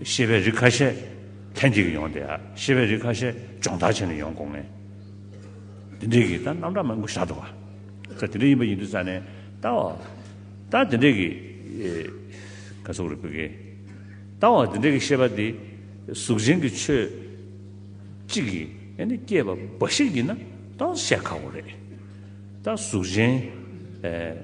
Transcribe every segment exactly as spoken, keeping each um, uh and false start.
ཤེས་པའི་རིགས་ཁ་ཤས་ལྷན་སྐྱེས་ཀྱི་ཡོང་བསྡད་ཡ། ཤེས་པའི་རིགས་ཁ་ཤས་སྦྱོང་བརྡར་བྱས་ནས་ཡོང་དགོས་ངེས། འདི་འདྲའི་གི་ད་རྣམ་གྲངས་མང་པོ་བཞག་འདུག་ག་ད་དེ་འདྲ་ཡིན་པ་ཡིན་དུས་ཙང་ནས་ད་བ་ད་དེ་འདྲའི་གི་ཨེ་ག་ཚོད་རེད་བོད་སྐད། ད་བ་དེ་འདྲའི་གི་ཤེས་པ་འདི་གཟུགས་ཅན་གྱི་ཆོས་གཅིག་གིས་ཨེ་ནི་སྐྱེས་པ་འབའ་ཞིག་ཡིན་ན་ད་བཤད་ཁག་པོ་རེད། ད་གཟུགས་ཅན་ཨེ་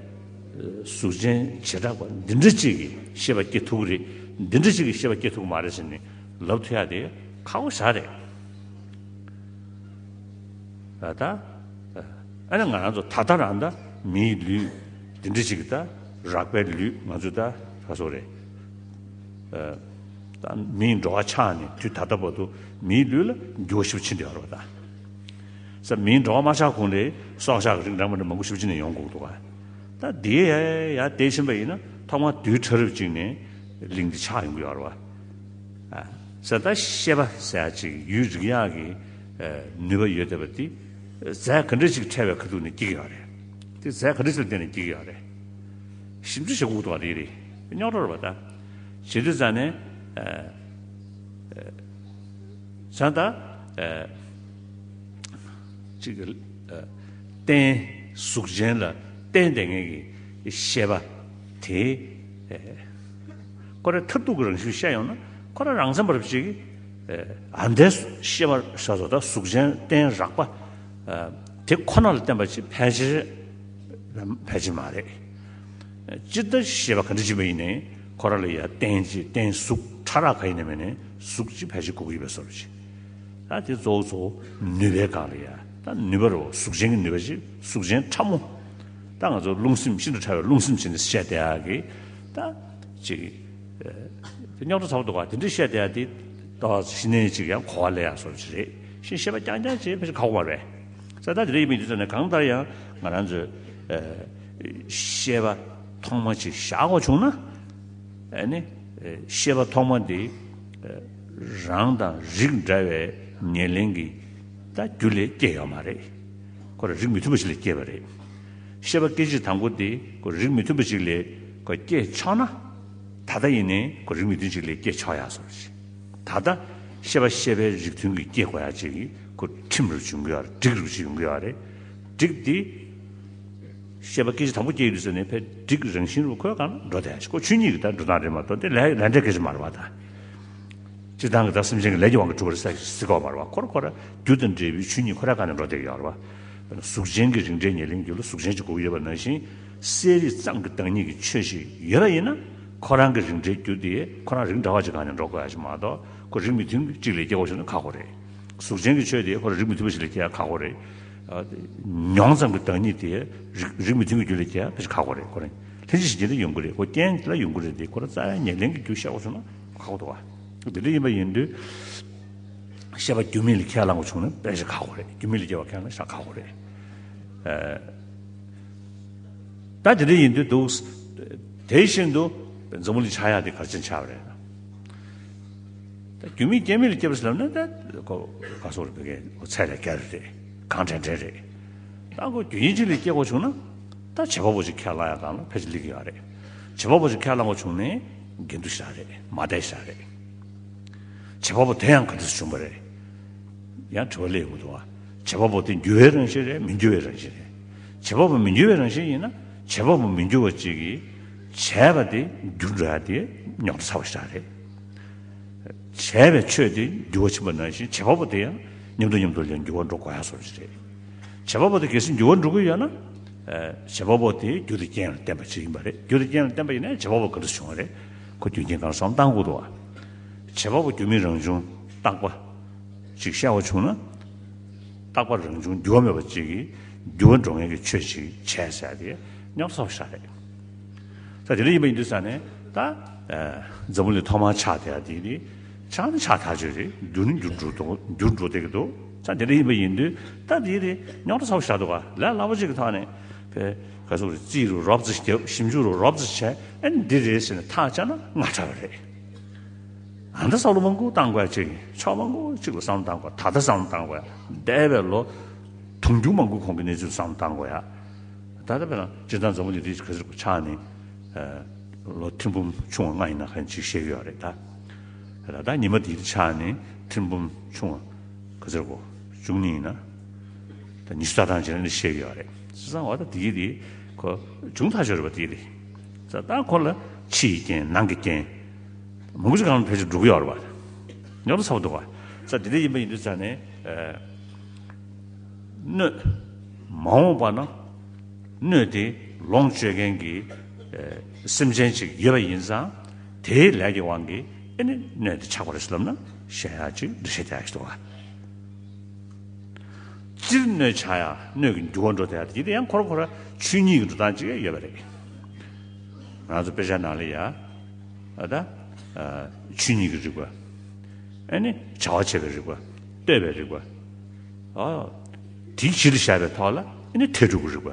གཟུགས་ཅན་བྱེ་བྲག་པ་འདི་འདྲ་གཅིག་གིས་ཤེས་པ་སྐྱེ་ཐུབ་ཀྱི་རེད། འདི་འདྲ་གཅིག་གིས་ཤེས་པ་སྐྱེ་ཐུབ་ཀྱི་མ་རེད་ཟེར་ནས་ལབ་ཐུབ་ཡ་དེ་ཁག་པོ་ཞེ་དྲག་རེད། ད་ཨ་ནི་ང་རང་ཚོ་ད་ལྟ་རང་ད་མིའི་ལུས་འདི་འདྲ་ཅིག་ད་རགས་པའི་ལུས་ང་ཚོ་ད་ག་སོ་རེད། ད་མིའི་འགྲོ་བ་ཆགས་ནས་དུས་ད་ལྟ་བར་དུ་མིའི་ལུས་ལ་འགྱུར་བ་ཞིག་ཕྱིན་བསྡད་ཡོད་རེད་པ། ད་ས་མིའི་འགྲོ་བ་མ་ཆགས་གོང་ལས་སྲོག་ཆགས་ཀྱི་རིགས་འདྲ་མི་འདྲ་མང་པོ་ཞིག་ཕྱིན་ནས་ཡོང་དགོས་འདུག་ག་ད་དེ་ཡ་ཡ་དེ་ཕྱིན་པ་ཡིན་ན་ཐོག་མར་རྡུལ་ཕྲ་རབ་ཅིག་ནས་གླིང་འདི་ཆགས་ཡོང་གི་ཡོད་རེད་པ། ཟེར་ད་ཤེས་པ་ཟེར་ཡ་ཅིག་ཡུན་རིང་ཡག་གི་ནུས་པ་ཡོད་བསྡད་པ་འདི་རྫས་ག་འདྲ་ཅིག་འཕྲད་པའི་ཁ་ཐུག་ནས་སྐྱེ་གི་ཡོད་རེད། དེ་རྫས་ག་འདྲ་ཅིག་ལ་བརྟེན་ནས་སྐྱེ་གི་ཡོད་རེད། ཞིབ་འཇུག་བྱེད་དགོས་འདུག་པ་རེད་རེད། རྙོག་དྲ་རེད་པ་ད། བྱེད་དུས་ཙང་ནས་ཙང་ད་ཅིག་རྟེན་གཟུགས་ཅན་ལ་བརྟེན་བསྡད་མཁན་གྱི་ཤེས་པ་དེ། ཁོ་རང་མཐར་ཐུག་གི་རང་བཞིན་བཤད་ཡོང་ན་ཁོ་རང་རང་མཚན་པར་ཅིག་ཨ་འདས་ཤེས་པ་ཤ་ཚོ་ད་གཟུགས་ཅན་རྟེན་རགས་པ་དེ་ཁོ་ན་ལ་བརྟེན་པ་ཅིག་ཕལ་ཆེར་ཕལ་ཆེར་མ་རེད། སྤྱིར་ད་ཤེས་པ་ག་འདྲ་ཅིག་པ་ཡིན་ནའི་ཁོ་རང་ལ་ཡ་རྟེན་ཅིག་རྟེན་གཟུགས་ཕྲ་རགས་ག་ཡིན་ནའི་མིན་ནའི་གཟུགས་ཅིག་ཕལ་ཆེར་དགོས་ཀྱི་ཡོད་པའི་བཟོ་འདྲ་ཅིག་ད་དེ་གཙོ་བོ་གཙོ་བོ་ནུས་པའི་སྒང་ལ་ཡ། ད་ནུས་པ་རེད་པ། གཟུགས་ཅན་གྱི་ནུས་པ་ཅིག་གཟུགས་ཅན་ཕྲ་མོ། ད་ང་ཚོ་རླུང་སེམས་ཤིན་ཏུ་ཕྲ་བའི་རླུང་སེམས་བྱས་ནས་བཤད་བསྡད་ཡག་གི་ད་ཅིག་དེ་རྙོག་དྲ་ཚ་པོ་འདུག་ག་དེ་འདྲ་བཤད་བསྡད་ཡག་དེ་ད་གཞི་ནས་ཅིག་ཡང་གོ་བ་ལེན་ཡག་བཟོ་འདྲ་ཅིག་རེད། ཤེས་ཤེས་པ་རྐྱང་རྐྱང་ཅིག་ཕལ་ཆེར་ཁག་པོ་མ་རེད། ས་ད་དེ་འདྲ་ཡིན་པའི་དུས་ཚོད་ནས་གང་ལྟར་ཡང་ང་རང་ཚོས་ཤེས་པ་ཐོག་མ་ཅིག་བཞག་དགོས་བྱུང་ན། ཨ་ནི་ཤེས་པ་ཐོག་མ་འདི་རང་དང་རིགས་འདྲ་བའི་ཉེར་ལེན་གྱི་ད་རྒྱུ་ལས་སྐྱེས་ཡོད་མ་རེད། ཁོ་རང་རིགས་མི་མཐུན་པ་ཞིག་ལས་སྐྱེས་པ་རེད། ཤེས་པ་སྐད་ཅིག་དང་པོ་འདི་ཁོ་རིགས་མི་མཐུན་པ་ཞིག་ལས་ཁོ་སྐྱེས་ཆོག་ན། ད་ལྟ་ཡིན་ནའི་ཁོ་རིགས་མི་མཐུན་ཞིག་ལས་སྐྱེས་ཆོག་ཡག་བཟོ་འདྲ་ཅིག་ད་ལྟ་ཤེས་པ་ཤེས་པའི་རིགས་མཐུན་གྱི་སྐྱེ་དགོས་ཡག་ཅིག་གི་ཁོ་ཁྲིམས་རུ་བྱུང་གི་ཡོད་རེད། སྒྲིག་རུ་བྱུང་གི་ཡོད་རེད། སྒྲིག་འདི་ཤེས་པ་སྐད་ཅིག་དང་པོ་སྐྱེ་ཡོད་དུས་ཟེར་ནས་ཕར་སྒྲིག་རང་བཞིན་རུ་ཁོའི་སྒང་ལ་འགྲོ་བསྡད་ཡག་ཅིག་ཁོ་ཆོས་ཉིད་ཀྱི་ད་འགྲོ་སྟངས་རེད་མ་གཏོགས་དེ་ལས་ལས་འབྲས་སྐད་ཅིག་མ་རེད་པ་ད། སྤྱིར་བཏང་གི་ད་སེམས་ཅན་གྱི་ལས་ཀྱི་དབང་གིས་གྲུབ་པ་རེད་ཟེར་གྱི་སྲིད་གོ་མ་རེད་པ། ཁོ་ར་ཁོ་ར་རྒྱུ་དང་འབྲས་བུའི་ཆོས་ཉིད་ཁོ་རའི་སྒང་ནས་འགྲོ་བསྡད་ཀྱི་ཡོད་རེད་པ། གཟུགས་ཅན་གྱི་རིགས་འདྲའི་ཉེར་ལེན་རྒྱུ་ལ་གཟུགས་ཅན་ཅིག་དགོས་ཀྱི་ཡོད་པ་ནང་བཞིན་གསལ་རིག་ཙམ་གྱི་བདག་ཉིད་ཀྱི་ཆོས་ཤིག་ཡོད་པ་ཡིན་ན་ཁོ་རང་གི་རིགས་འདྲའི་རྒྱུ་དེ་ཁོ་རང་རིགས་འདྲ་བ་ཅིག་སྒང་ནས་འགྲོ་དགོས་ཡ་ཞིག་མ་གཏོགས་ཁོ་རིགས་མི་མཐུན་གཅིག་ལས་སྐྱེ་དགོས་བྱུང་ན་ཁག་པོ་རེད། གཟུགས་ཅན་གྱི་ཆོས་དེ་ཁོ་རང་རིགས་མི་མཐུན་པ་ཞིག་ལས་སྐྱེ་ཡ་ཁག་པོ་རེད། མྱོང་ཙམ་གྱི་བདག་ཉིད་དེ་རིགས་རིགས་མི་མཐུན་གྱི་རྒྱུ་ལས་སྐྱེ་ཡ་ཕལ་ཆེར་ཁག་པོ་རེད། ཁོ་རང་ལྷན་ཅིག་གཞན་དུ་ཡོང་གི་རེད། ཁོ་རྐྱེན་ལ་ཡོང་གི་རེད་དེ་ཁོ་རང་རྩ་བའི་ཉེར་ལེན་གྱི་རྒྱུ་བཤད་དགོས་བྱུང་ན་ཁག་པོ་འདུག་ག་དེ་འདྲ་ཡིན་པ་ཡིན་དུས། ཤེས་པ་རྒྱུ་མེད་ལ་ཁས་བླངས་པ་བྱུང་ན་དཔེ་ཆ་ཁག་པོ་རེད། རྒྱུ་མེད་ལ་སྐྱེ་བ་ཁས་བླངས་ཤ་ཁག་པོ་རེད། ཨ། ད་དེ་འདྲ་ཡིན་དུས་འདུག་དེ་བཞིན་དུ་འཛམ་བུ་གླིང་ཆགས་ཡག་དེ་ག་རེ་བྱས་ནས་ཆགས་པ་རེད། ད་རྒྱུ་མེད་རྐྱེན་མེད་ལ་སྐྱེ་བ་ཟེར་ལབ་ན་ད་ཁོ་ག་སོགས་རེད། བོད་སྐད་ཚད་ལས་བརྒལ་རེད། གང་དྲན་དྲན་རེད། ད་ཁོ་རྒྱུ་རྐྱེན་གཅིག་ལས་སྐྱེ་དགོས་བྱུང་ན་ད་བྱེད་པ་པོ་ཅིག་ཁས་བླངས་ཡག་སྒང་ལ་ཕལ་ཆེར་སླེབས་ཀྱི་ཡོད་རེད། བྱེད་པ་པོ་ཅིག་ཁས་བླངས་པ་བྱུང་ནས་འགལ་འདུ་ཞིག་རེད། མ་བདེ་ཞིག་རེད། བྱེད་པ་པོ་དེ་ཡང་ག་འདྲ་སེ་བྱུང་བ་རེད། ཡང་དྲི་བ་སླེབས་ཡོང་གི་འདུག་བ། བྱེད་པ་པོ་དེ་འགྱུར་བའི་རང་བཞིན་རེད། མི་འགྱུར་བའི་རང་བཞིན་རེད། བྱེད་པ་པོ་མི་འགྱུར་བའི་རང་བཞིན་ཡིན་ན་བྱེད་པ་པོ་མི་འགྱུར་བ་ཅིག་གིས་བྱས་པ་དེ་འགྱུར་འགྲོ་ཡ་དེ་རྙོག་དྲ་ཚ་བ་ཞིག་རེད། བྱས་པའི་ཆོས་དེ་འགྱུར་བ་ཕྱིན་པ་ནང་བཞིན་བྱེད་པ་པོ་དེ་ཡང་མཉམ་དུ་མཉམ་དུ་ལ་འགྱུར་བ་འགྲོ་དགོས་ཡ་བཟོ་འདྲ་ཞིག་རེད། བྱེད་པ་པོ་དེ་གལ་སྲིད་འགྱུར་བ་འགྲོ་གི་ཡོད་ན། ཨ། བྱེད་པ་པོ་དེ་རྒྱུ་དང་རྐྱེན་ལ་བརྟེན་པ་ཅིག་ཡིན་པ་རེད། རྒྱུ་དང་རྐྱེན་ལ་བརྟེན་པ་ཡིན་ན་བྱེད་པ་པོ་ག་འདྲ་བྱུང་བ་རེད། ཁོ་རྒྱུ་རྐྱེན་གང་བསམ་བློ་བཏང་དགོས་འདུག་བ། བྱེད་པ་པོ་རྒྱུ་མེད་རང་བྱུང་རྟག་པ་ཅིག་བཤད་པ་བྱུང་ན། རྟག་པ་རང་བྱུང་འགྱུར་བ་མེད་པ་ཅིག་གིས་འགྱུར་བ་འགྲོ་མཁན་གྱི་ཆོས་ཅིག་བྱས་ཟེར་ཡ་དེ་རྙོག་དྲ་ཚ་བ་ཞིག་རེད། ད་དེ་འདྲ་ཡིན་པ་ཡིན་དུས་ཙང་ནས་ད། ཨ། འཛམ་བུ་གླིང་ཐོག་མར་ཆགས་བསྡད་ཡ་དེ་ནི་ཆགས་ནི་ཆགས་ཐག་ཆོད་རེད། འགྱུར་ནི་འགྱུར་འགྲོ་འདུག་འགྱུར་འགྲོ་བསྡད་ཀྱི་འདུག་ད་དེ་འདྲ་ཡིན་པ་ཡིན་དུས་ད་དེ་རེད། རྙོག་དྲ་ཚ་བ་ཞིག་འདུག་ག་ལས་སླ་པོ་ཅིག་གི་ཐོག་ནས་བས་ག་ཚོད་རེད། རྩིས་རུ་རོབ་ཙམ་བརྒྱབ། ཞིབ་འཇུག་རུ་རོབ་ཙམ་བྱས། ཨ་ནི་འདི་རེད་ཟེར་ནས་ཐག་བཅད་ན་སྔ་དྲགས་པ་རེད། ཨ་ནི་བསམ་བློ་མང་པོ་བཏང་དགོས་ཡ་ཅིག་ཕྱོགས་མང་པོ་ཅིག་ལ་བསམ་བློ་བཏང་དགོས། ད་ལྟ་བསམ་བློ་བཏང་དགོས་ཡ། འདས་པའི་ལོ་དུང་ཕྱུར་མང་པོའི་གོང་གི་གནས་ཚུལ་བསམ་བློ་བཏང་དགོས་ཡ། ད་ལྟ་དཔེར་ན་སྤྱིར་བཏང་འཛམ་བུ་གླིང་འདི་ག་ཚོད་ཆགས་ནས། ཨ། ལོ་ཐེར་འབུམ་ཆུང་བ་ལྔ་ཡིན་ན་གང་ཅིག་བཤད་ཀྱི་ཡོད་རེད་ད། ད་ལྟ་ཉི་མ་དེའི་ཆ་ནས་ཐེར་འབུམ་ཆུང་བ་ག་ཚོད་གོ་བྱུང་ནི་ཡིན་ན། ད་ཉི་ཤུ་རྩ་གྲངས་བྱས་ན་ནི་ཤེས་ཀྱི་ཡོད་རེད། བྱས་ཙང་འོ་ད་དེའི་དེ་ཁོ་བྱུང་ཐག་ཆོད་རེད་པ། དེའི་དེ་ཙང་ད་ཁོ་ལ་ཕྱི་ཡི་རྐྱེན་ནང་གི་རྐྱེན་མང་པོ་ཞིག་གང་ལ་ཕལ་ཆེར་འགྲོ་གི་ཡོད་རེད་པ། རྙོག་དྲ་ཚ་པོ་འདུག་པ། ཙང་དེ་འདྲ་ཡིན་པ་ཡིན་དུས་ཙང་ནས་ཨ། སྣོད་མ་འོངས་པ་ན་སྣོད་དེ་ལོངས་སྤྱོད་མཁན་གྱི་ཨ་སེམས་ཅན་ཅིག་ཡོད་པ་ཡིན་ཙང་། དེའི་ལས་ཀྱི་དབང་གིས་ཨེ་ནི་སྣོད་དེ་ཆགས་པ་རེད་ཟེར་ལབ་ན་ཞེན་ཡག་ཅིག་འགྲེལ་བཤད་རྒྱག་ཡག་ཅིག་འདུག་ག་སྤྱིར་སྣོད་ཆགས་ཡ་སྣོད་ཀྱི་འགྱུར་བ་འགྲོ་བསྡད་ཡ་དེ་དེ་ཡང་ཁོ་རང་ཁོ་རང་ཆོས་ཉིད་ཀྱི་འགྲོ་སྟངས་ཅིག་ཡོད་པ་རེད། ང་ཚོ་དཔེ་ཆ་ནང་ལ་ཡ་ཨ་ད་ཨ་ཆོས་ཉིད་ཀྱི་རིགས་པ། ཨ་ནི་བྱ་བ་བྱེད་པའི་རིགས་པ། ལྟོས་པའི་རིགས་པ། ཨ་དེའི་གཞི་ལ་བཞག་པའི་ཐོག་ལ་ཨ་ནི་འཕྲལ་སྒྲུབ་ཀྱི་རིགས་པ་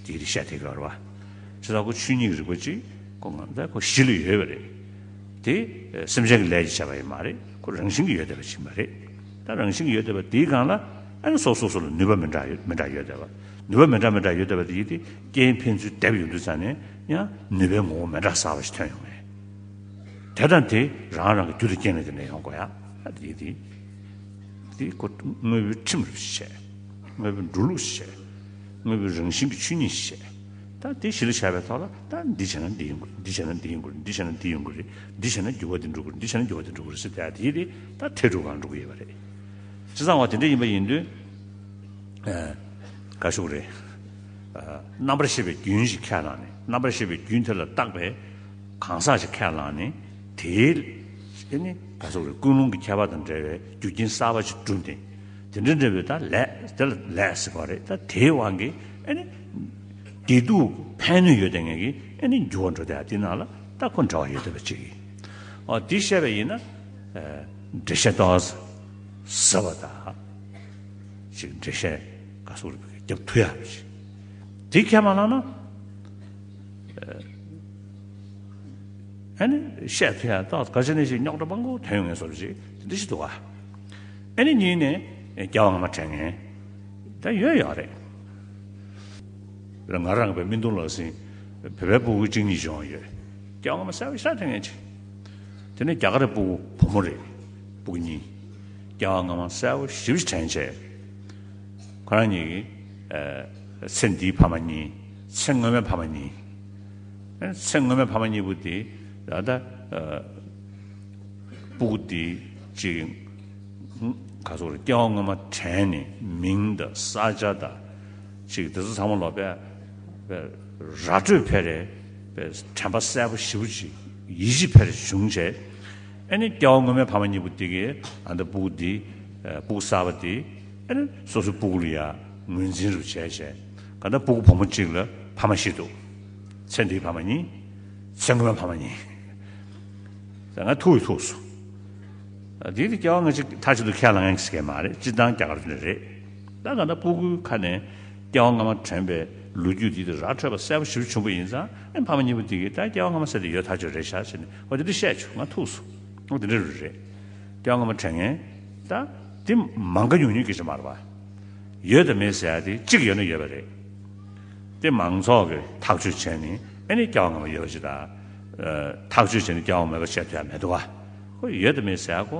དེ་རིགས་བཤད་བསྡད་ཀྱི་ཡོད་རེད་པ། བྱས་ཙང་ཁོ་ཆོས་ཉིད་ཀྱི་རིགས་པ་ཅིག་ཁོ་ང་ཚོ་ཁོ་གཞི་ལ་ཡོད་པ་རེད། དེ་སེམས་ཅན་གྱི་ལས་ཀྱིས་བྱས་པ་ཡིན་མ་རེད། ཁོ་རང་བཞིན་གྱིས་ཡོད་བསྡད་པ་ཅིག་མ་རེད། ད་རང་བཞིན་གྱིས་ཡོད་བསྡད་པ་དེའི་སྒང་ལ་ཨ་ནི་སོ་སོ་སོ་ལ་ནུས་པ་མི་འདྲ་ཡོད་མི་འདྲ་ཡོད་བསྡད་པ། ནུས་པ་མི་འདྲ་མི་འདྲ་ཡོད་བསྡད་པ་དེ་ཡིན་དེ་རྐྱེན་ཕན་ཚུན་བསྡེབས་ཡོང་དུས་ཙང་ནས་ཡང་ནུས་པའི་ངོ་བོ་མི་འདྲ་གསར་པ་ཞིག་ཐོན་ཡོང་ངེས། དེ་དང་དེ་རང་རང་གི་རྒྱུ་དང་རྐྱེན་ལ་བརྟེན་ནས་ཡོང་དགོས་ཡ། ཨ་དེ་དེ་དེ་ཁོ་དངོས་པོའི་ཁྲིམས་རེད་བཤད། དངོས་པོའི་འགྲོ་ལུགས་བཤད། དངོས་པོའི་རང་བཞིན་གྱི་ཆོས་ཉིད་བཤད། ད་དེ་གཞི་ལ་བཞག་པའི་ཐོག་ལ་ད་འདི་བྱས་ན་འདི་ཡོང་གི་རེད། འདི་བྱས་ན་འདི་ཡོང་གི་རེད། འདི་བྱས་ན་འདི་ཡོང་གི་རེད། འདི་བྱས་ན་འགྱུར་བ་འདི་འགྲོ་གི་རེད། འདི་བྱས་ན་འགྱུར་བ་འདི་འགྲོ་གི་རེད་ཟེར་ཏེ་དེ་དེ་ད་འཕྲལ་སྒྲུབ་སྒང་འགྲོ་གི་ཡོད་པ་རེད། བྱས་ཙང་བ་དེ་འདྲ་ཡིན་པ་ཡིན་དུས། ཨ་ག་ཞུ་གི་རེད། ཨ་རྣམ་པར་ཤེས་པའི་རྒྱུན་ཞིག་ཁས་བླངས་ནས། རྣམ་པར་ཤེས་པའི་རྒྱུན་དེ་ལ་བརྟགས་པའི་གང་ཟག་ཅིག་ཁས་བླངས་ནས། དེའི་ཨེ་ནི་ག་ཟེར་དགོས་རེད། ཀུན་སློང་གི་ཁྱད་པར་དང་འབྲེལ་བའི་རྒྱུ་རྐྱེན་གསར་པ་ཅིག་བསྒྲུབས་ཏེ། དེ་འདྲ་འདྲ་བའི་ད་ལས་དེ་ལ་ལས་ཟེར་བ་རེད། ད་དེའི་དབང་གིས་ཨེ་ནི་བདེ་སྡུག་ཕན་གནོད་ཡོད་བསྡད་མཁན་གྱི་ཨེ་ནི་འགྱུར་བ་འགྲོ་བསྡད་ཡ་དེ་ནང་ལ་ད་ཁོ་འབྲེལ་བ་ཡོད་བསྡད་པ་ཅིག་ཡིན། ཨོ་དེ་བཤད་པ་ཡིན་ན། ཨ་འགྲེལ་བཤད་ཏོག་ཙམ་ཟབ་པ་དང་། ཅིག་འགྲེལ་བཤད་ག་ཟེར་དགོས་རེད། རྒྱབ་ཐུབ་ཡ་ཅིག་དེ་ཁས་མ་བླངས་ན། ཨ་ནི་བཤད་ཐུབ་ཡ་ཏོག་ག་ཅི་ནས་ཞིག་རྙོག་དྲ་མང་པོ་ཐོན་ཡོང་ངེས་བཟོ་འདྲ་ཅིག་དེ་འདྲ་ཞིག་འདུག་ག་ཨ་ནི་གཉིས་ནས་སྐྱེ་བ་སྔ་མ་དྲན་མཁན་ད་ཡོད་ཡོད་རེད། ང་རང་པའི་སྨིན་གདུང་ལགས་ཟིན་བོད་པའི་སྤུ་གུ་གཅིག་གཉིས་བྱུང་ཡོད། སྐྱེ་བ་སྔ་མ་གསལ་པོ་ཞེ་དྲག་དྲན་མཁན་ཅིག་དེ་ནས་རྒྱ་གར་སྤུ་གུ་བུ་མོ་རེད། སྤུ་གུ་གཉིས། སྐྱེ་བ་སྔ་མ་གསལ་པོ་ཞེ་པོ་ཞིག་དྲན་བྱས། ཁོ་རང་གཉིས་ཀྱི་ཨ་ཚེ་འདིའི་ཕ་མ་གཉིས། ཚེ་སྔོན་མའི་ཕ་མ་གཉིས། ཨ་ཚེ་སྔོན་མའི་ཕ་མ་གཉིས་པོ་དེ་ད་ལྟ་ཨ་སྤུ་གུ་དེ་ཅིག་ག་ཟེར་དགོས་རེད། སྐྱེ་བ་སྔོན་མ་དྲན་ནས་མིང་དང་ས་ཆ་དང་ཅིག་དེ་ཚོ་ཚང་མ་ལོག་པས་པས་ར་སྤྲོད་ཕེ་རེ་པས་དྲན་པ་གསལ་པོ་ཞེ་པོ་ཅིག་ཡིད་ཆེས་ཕེ་རེ་བྱུང་བྱས། ཨ་ནི་སྐྱེ་བ་སྔོན་མའི་ཕ་མ་གཉིས་པོ་དེ་གིས་ཨ་ད་སྤུ་གུ་དེ་ཨ་སྤུ་གུ་གསར་པ་དེ་ཨ་ནི་སོ་སོའི་སྤུ་གུ་ལ་ཡ་ངོས་འཛིན་རུ་བྱས་བྱས། ག་ད་སྤུ་གུ་བུ་མོ་གཅིག་ལ་ཕ་མ་བཞི་འདུག་ཚེ་འདིའི་ཕ་མ་གཉིས། ཚེ་སྔོན་མའི་ཕ་མ་གཉིས། ད་ང་ཐུག་ཡི་ཐུག་སོང་། དེ་དེ་སྐྱེ་བ་སྔ་ཕྱི་མཐའ་གཅིག་ཏུ་ཁས་ལེན་མཁན་ཞིག་མ་རེད། སྤྱིར་བཏང་རྒྱ་གར་དེ་འདྲ་རེད། ད་ག་ད་སྤུ་གུའི་ཁ་ནས་སྐྱེ་བ་སྔ་མ་དྲན་པའི་ལོ་རྒྱུས་དེ་དེ་ར་འཕྲོད་པ་གསལ་པོ་ཞིག་བྱུང་བ་ཡིན་ཙང་། ཨེ་ཕ་མ་གཉིས་པོ་དེ་གིས་ད་སྐྱེ་བ་སྔ་མ་ཟེར་དེ་ཡོད་ཐག་ཆོད་རེད་ཤག་ཟེར་ནས་འོ་དེ་འདྲ་བཤད་བྱུང་། ང་ཐུག་སོང་། འོ་དེ་འདྲ་རེད། སྐྱེ་བ་སྔ་མ་དྲན་མཁན་ད་དེ་མང་ག་ཉུང་ཉུང་གི་ཅིག་མ་རེད་པ། ཡོད་དང་མེད་ཟེར་ཡ་དེ་གཅིག་ཡོད་ན་ཡོད་པ་རེད། དེ་མང་ཚོགས་ཀྱིས་ཐག་གཅོད་བྱས་ནས་ཨ་ནི་སྐྱེ་བ་སྔ་མ་ཡོད་པ་ཅིག་དང་། ཨ་ཐག་གཅོད་བྱས་ནས་སྐྱེ་བ་སྔ་མ་མེད་པ་བཤད་ཐུབ་ཡ་མི་འདུག་ག་ཁོ་ཡོད་དང་མེད་ཟེར་ཡ་ཁོ་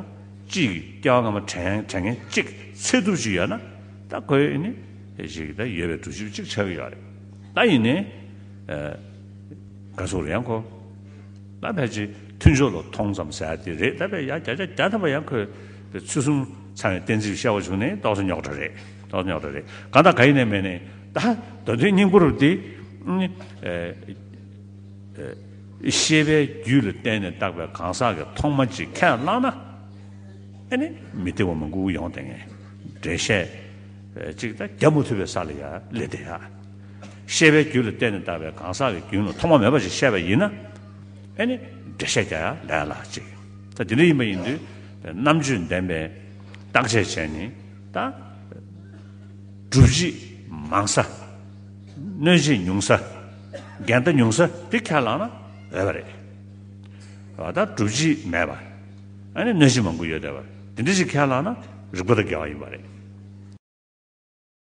གཅིག་སྐྱེ་བ་སྔ་མ་དྲན་དྲན་མཁན་གཅིག་ཚད་ཐུབ་ཅིག་ཡོད་ན་ད་ཁོས་ཨ་ནི་ཞིག་ད་ཡོད་པའི་སྒྲུབ་བྱེད་གཅིག་ཆགས་ཀྱི་ཡོད་རེད། ད་ཡིན་ནའི་ཨ་ག་ཟེར་དགོས་རེད། ཡང་ཁོ་ད་ཕལ་ཆེར་མཐུན་ཕྱོགས་ལ་མཐོང་ཙམ་ཟེར་ཡ་དེ་རེད། ད་ཕལ་ཡ་བརྒྱ་ཆ་བརྒྱ་ཐམ་པ་ཡང་ཁོས་ཚུལ་གསུམ་ཚང་བའི་བསྟན་འཛིན་བཤད་པ་བྱུང་ནས་ཏོག་ཙམ་རྙོག་དྲ་རེད། ཏོག་ཙམ་རྙོག་དྲ་རེད། གང་ལྟར་ག་ཡིན་ནའི་མིན་ནའི་ད་མདོ་དོན་སྙིང་པོ་རུ་དེ་ཨ་ཨ་ཤེས་པའི་རྒྱུད་ལ་བརྟེན་ནས་བཏགས་པའི་གང་ཟག་གི་ཐོག་མ་གཅིག་ཁས་བླངས་ན། ཨ་ནི་མི་བདེ་བ་མང་པོ་ཡོང་བསྡད་མཁན་འགྲེལ་བཤད་ཅིག་ད་རྒྱག་མ་ཐུབ་པའི་ས་ལ་ཡ་སླེབས་བསྡད་ཡ། ཤེས་པའི་རྒྱུད་ལ་བརྟེན་ནས་བཏགས་པའི་གང་ཟག་གི་རྒྱུད་ལ་ཐོག་མ་མེད་པ་ཞིག་བཤད་པ་ཡིན་ན། ཨ་ནི་འགྲེལ་བཤད་རྒྱག་ཡ་ལས་སླ་ཅིག་ད་དེ་འདྲ་ཡིན་པ་ཡིན་དུས་རྣམ་དཔྱོད་ལྡན་པའི་བརྟག་དཔྱད་བྱས་ནས་ད་སྒྲུབ་བྱེད་མང་ས། གནོད་བྱེད་ཉུང་ས། འགལ་ཟླ་ཉུང་ས་དེ་ཁས་བླངས་ན་འོས་པ་རེད། ད་སྒྲུབ་བྱེད་མེད་པ། ཨ་ནི་གནོད་བྱེད་མང་པོ་ཡོད་བསྡད་པ། དེ་འདྲ་ཞིག་ཁས་བླངས་ན་རིགས་པ་དང་འགལ་བ་ཡིན་པ་རེད།